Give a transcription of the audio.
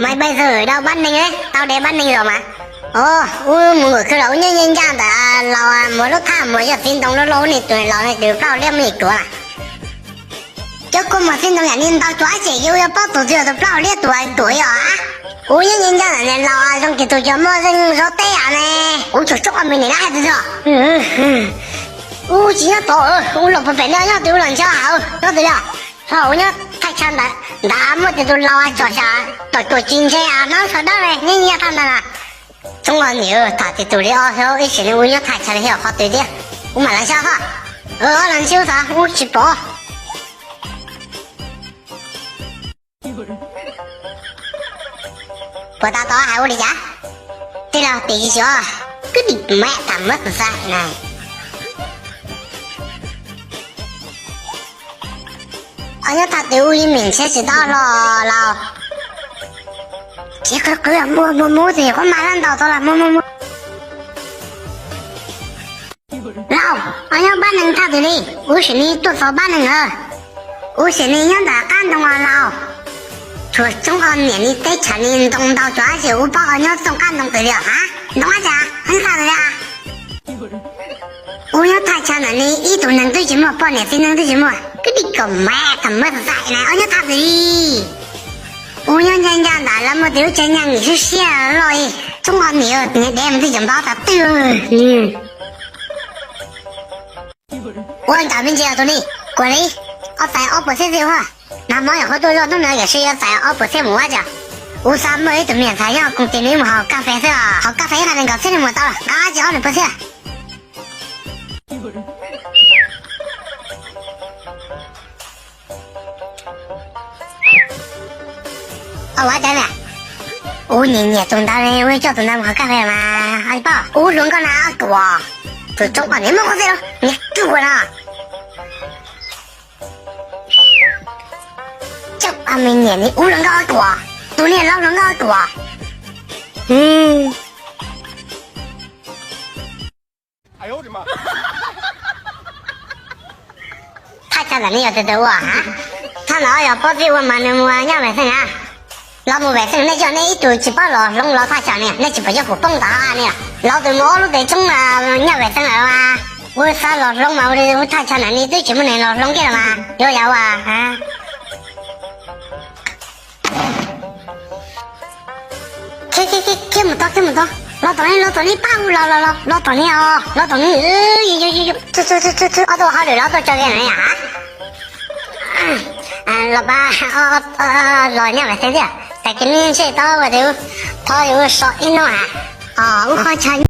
Maiv pais xwm dau pab neeg, tau de pab neeg los mas. Os, ub mus nkaum khw los ub nyob nyob ncaj ntawm laus mus lub thaj mus yog txiv ntoo loj loj ub, niag tus laus niag tus plaub hau liab muaj yim tuav mas. Cov kua muag txiv ntoo yam li ntau tuav ces yuav paub tus twg yog tus plaub hau liab tuav tuav os. Ub nyob nyob ncaj ntawm niag laus zoo kiag tus cov muaj zeej zov teb av ne. Ub tsuas tsoob qhov me niam na hais tias ub tsis nyob tod, ub los puag pem no nyob twg ub los ntshe hauv nyob twg li. Ho ub nyob thaj chaw ntawd ntag muaj tus laus tsom xyas tom cuam ci ntshe hnab sawv dawb li nyob nyob thaj ntawd na. Txoob qhov niam tham tias tus li ob xyov ib sim nws ub nyob thaj chaw li yog qhov twg thiab. Ub mam los xyov ho. Ob los ntsib ub xav ub tsis pom. Puas tas tod hais ua li cas? Tij laug, tim tsis xyov, kwv dim mab tham muab xav na. Os nyob thaj twg ub yeej meem ntshiab tsis tau hlo los. Tsis qhwv qhwv, muab muab muab tus nyuam qhuav mas lab ntaus tau los muab muab muab. Laus, os nyob pab neeg thaj twg li? Ub sim ni tuaj txog pab neeg lawm. Ub sim ni nyob ntawm qab ntoo os laus. Tsuas tsoob qhov niam ni teb chaws ni ntoo ntau tsuas tab sis ub paub os nyob txooj qab ntoo twg li os ha? Ntoo ab cas heev tag li a. Ub nyob thaj chaw ntawm ni ib tug neeg twb tsis muaj, poj niam txiv neej twb tsis muaj, kwv dim kaum mab tham muab xav na, os nyob thaj twg li? Ub nyob ncaj ncaj ntawd lawv muaj tus lub tsev nyob nws siab siab loj li. Tsoob qhov niam, niam dev mus twb tseem npaub tas twg. Ua nram me ntsis tus ni, kuam li ob txais ob puas txhiab xwb ua. Nag hmo nyuam qhuav tuaj zoj hnub no yam sis yuav txais ob puas txhiab mus ua cas. Ub xav muaj ib tug me nyuam ntxhais nyob koom tis nws mus haus kas fes xwb os, haus kas fes ib qho nees nkaum txhiab nws mus tau los, nqa tsis ob nws puas txhiab. Ua cas na? Ub nyiam nyiam tus ntawd li, ub coj tus ntawd mus haus kas fes mas. Poj, ub hluas nkauj na ob tuam. Tus tsoob qhov niam muaj qhov txhia los niag kub ua no. Coj me niam ni ub hluas nkauj ob tuam, tus niag laus hluas nkauj ob tuam. Thaj chaw ntawm ni yog tus twg ua ha? Thaj ntawd yog pob txib ua mas nws mus nyaj vem xeej na. Los mus vem xeej nej coj nej ib tug tsis paub los hloov los thaj chaw ni, nej tsis pom cov pum poob tom hauv ni. Laus tus mus ob lub tes tshoob nyaj vem xeej lawm mas. Ua xav los hloov mas ua li ub thaj chaw ntawm ni twb tsis muaj neeg los hloov kiag los mas yuav yam ua. Khiav khiav khiav mus tod, khiav mus tod, los tom ni, los tom ni pab ub, los los los los tom ni os, los tom ni. Ob tug hauj lwm los tau tso game na yom. Los pab, los nyaj vem xeej thiab, tas kiag neb ntshe tau ua tus thov yus so ib hnub ha. Ub qhov chaw